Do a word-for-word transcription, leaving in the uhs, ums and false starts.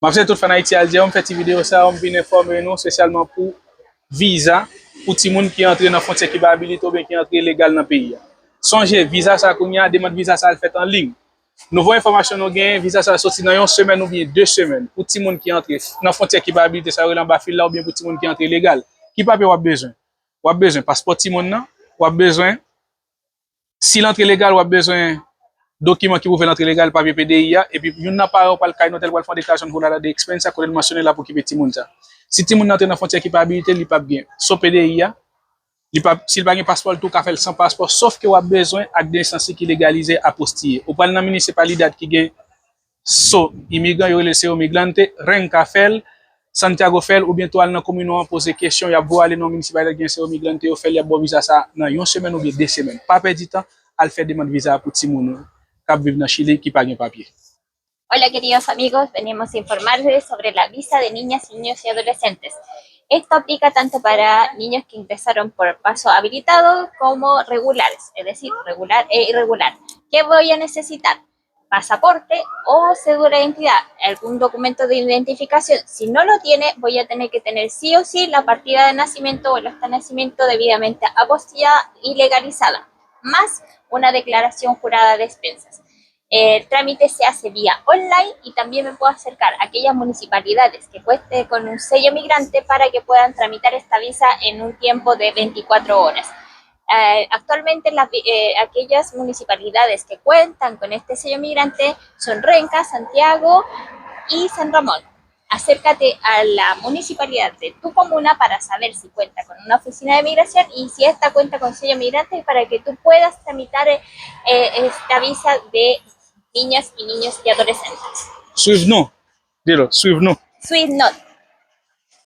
M ap salye tout fan Ayiti al di a yo, m fè ti videyo sa yo, m vin enfòme nou espesyalman pou viza pou timoun ki antre nan fwontyè ki pa abilite oubyen ki antre ilegal nan peyi a. Sonje, viza sa a kounye a, demann viza sa a al fèt an liy. Nouvo enfòmasyon nou genyen, viza sa a soti nan yon semèn oubyen de semèn pou timoun ki antre nan fwontyè ki pa abilite, sa yo rele anba fil la, oubyen pou timoun ki antre ilegal. Ki papye w ap bezwen? W ap bezwen paspò timoun nan, w ap bezwen, si l antre legal, w ap bezwen dokiman ki pwouve l antre legal, papye P D I a, epi youn nan paran w pral kay notè, l pral fè yon deklarasyon Whole Lotta Day Expense a, kote l mansyone l ap okipe timoun sa. Si timoun nan antre nan fwontyè ki pa abilite, li p ap gen so P D I a, li p ap, si l pa gen paspò, l tou ka fè l san paspò, sòf ke w ap bezwen ak de nesans li ki legalize, apostiye. Ou pral nan minisipalidad ki gen so imigran, yo rele so migrante, Renca fè l, Santiago fè l, oubyen tou al nan komin ou an, poze kesyon, y ap voye w ale nan minisipalite ki gen so migrante, yo fè l, y ap ba w viza sa a nan yon semèn oubyen de semèn. Pa pèdi tan, al fè demann viza a pou timoun ou k ap viv nan Chili ki pa gen papye. Hola queridos amigos, venimos a informarles sobre la visa de niñas, niños y adolescentes. Esto aplica tanto para niños que ingresaron por paso habilitado como regulares, es decir, regular e irregular. ¿Qué voy a necesitar? Pasaporte o cédula de identidad, algún documento de identificación. Si no lo tiene, voy a tener que tener sí o sí la partida de nacimiento o el acta de nacimiento debidamente apostillada y legalizada, más una declaración jurada de expensas. El trámite se hace vía online y también me puedo acercar a aquellas municipalidades que cuenten con un sello migrante para que puedan tramitar esta visa en un tiempo de veinticuatro horas. Eh, actualmente las, eh, aquellas municipalidades que cuentan con este sello migrante son Renca, Santiago y San Ramón. Acércate a la municipalidad de tu comuna para saber si cuenta con una oficina de migración y si esta cuenta con sello migrante para que tú puedas tramitar eh, esta visa de niñas y niños y adolescentes. Swiv nou. Dilo, swiv nou. Swiv nou.